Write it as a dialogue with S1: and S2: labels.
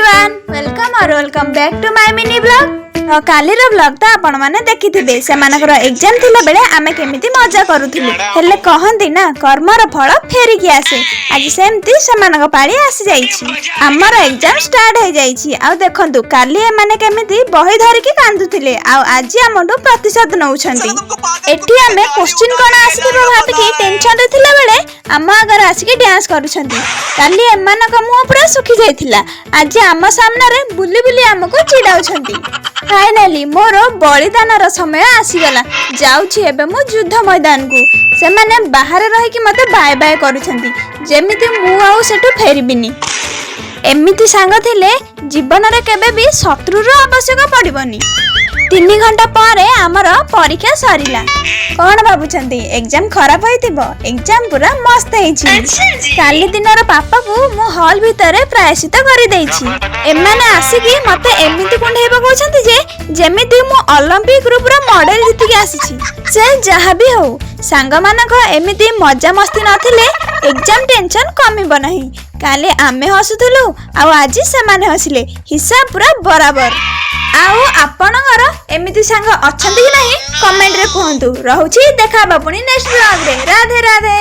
S1: Everyone, welcome or welcome back to my mini vlog. ତ କାଲିର blog ତ ଆପଣମାନେ ଦେଖିଥିବେ, ସେମାନଙ୍କର ଏକ୍ଜାମ ଥିଲା ବେଳେ ଆମେ କେମିତି ମଜା କରୁଥିଲୁ। ହେଲେ କହନ୍ତି ନା, କର୍ମର ଫଳ ଫେରିକି ଆସେ। ଆଜି ସେମିତି ସେମାନଙ୍କ ପାଳି ଆସିଯାଇଛି। ଆମର ଏକ୍ଜାମ ଷ୍ଟାର୍ଟ ହେଇଯାଇଛି। ଆଉ ଦେଖନ୍ତୁ, କାଲି ଏମାନେ କେମିତି ବହି ଧରିକି କାନ୍ଦୁଥିଲେ ଆଉ ଆଜି ଆମଠୁ ପ୍ରତିଶୋଧ ନେଉଛନ୍ତି। ଏଠି ଆମେ କୋଶ୍ଚିନ୍ କଣ ଆସିଥିବ ଭାବିକି ଟେନସନରେ ଥିଲା ବେଳେ ଆମ ଆଗରେ ଆସିକି ଡ୍ୟାନ୍ସ କରୁଛନ୍ତି। କାଲି ଏମାନଙ୍କ ମୁହଁ ପୁରା ଶୁଖି ଯାଇଥିଲା, ଆଜି ଆମ ସାମ୍ନାରେ ବୁଲି ବୁଲି ଆମକୁ ଚିଡାଉଛନ୍ତି। ଫାଇନାଲି ମୋର ବଳିଦାନର ସମୟ ଆସିଗଲା। ଯାଉଛି ଏବେ ମୁଁ ଯୁଦ୍ଧ ମଇଦାନକୁ। ସେମାନେ ବାହାରେ ରହିକି ମତେ ବାଏ ବାଏ କରୁଛନ୍ତି, ଯେମିତି ମୁଁ ଆଉ ସେଠୁ ଫେରିବିନି। ଏମିତି ସାଙ୍ଗ ଥିଲେ ଜୀବନରେ କେବେ ବି ଶତ୍ରୁର ଆବଶ୍ୟକ ପଡ଼ିବନି। 3 ଘଣ୍ଟା ପରେ ଆମର ପରୀକ୍ଷା ସରିଲା। କଣ ଭାବୁଛନ୍ତି, ଏକ୍ଜାମ ଖରାପ ହେଇଥିବ? ଏକ୍ଜାମ ପୁରା ମସ୍ତ ହେଇଛି। କାଲି ଦିନର ପାପକୁ ମୁଁ ହଲ୍ ଭିତରେ ପ୍ରାୟଶ୍ଚିତ କରିଦେଇଛି। ଏମାନେ ଆସିକି ମତେ ଏମିତି କୁଣ୍ଢେଇ ପକାଉଛନ୍ତି ଯେ ଯେମିତି ମୁଁ ଅଲମ୍ପିକ ଗ୍ରୁପର ମେଡାଲ ଜିତିକି ଆସିଛି। ସେ ଯାହା ବି ହଉ, ସାଙ୍ଗମାନଙ୍କ ଏମିତି ମଜାମସ୍ତି ନଥିଲେ ଏକ୍ଜାମ ଟେନସନ କମିବ ନାହିଁ। କାଲି ଆମେ ହସୁଥିଲୁ ଆଉ ଆଜି ସେମାନେ ହସିଲେ, ହିସାବ ପୁରା ବରାବର। ଆଉ ଆପଣଙ୍କର ଏମିତି ସାଙ୍ଗ ଅଛନ୍ତି କି ନାହିଁ, କମେଣ୍ଟରେ କୁହନ୍ତୁ। ରହୁଛି, ଦେଖା ହବା ପୁଣି ନେକ୍ସଟ ବ୍ଲଗରେ। ରାଧେ ରାଧେ।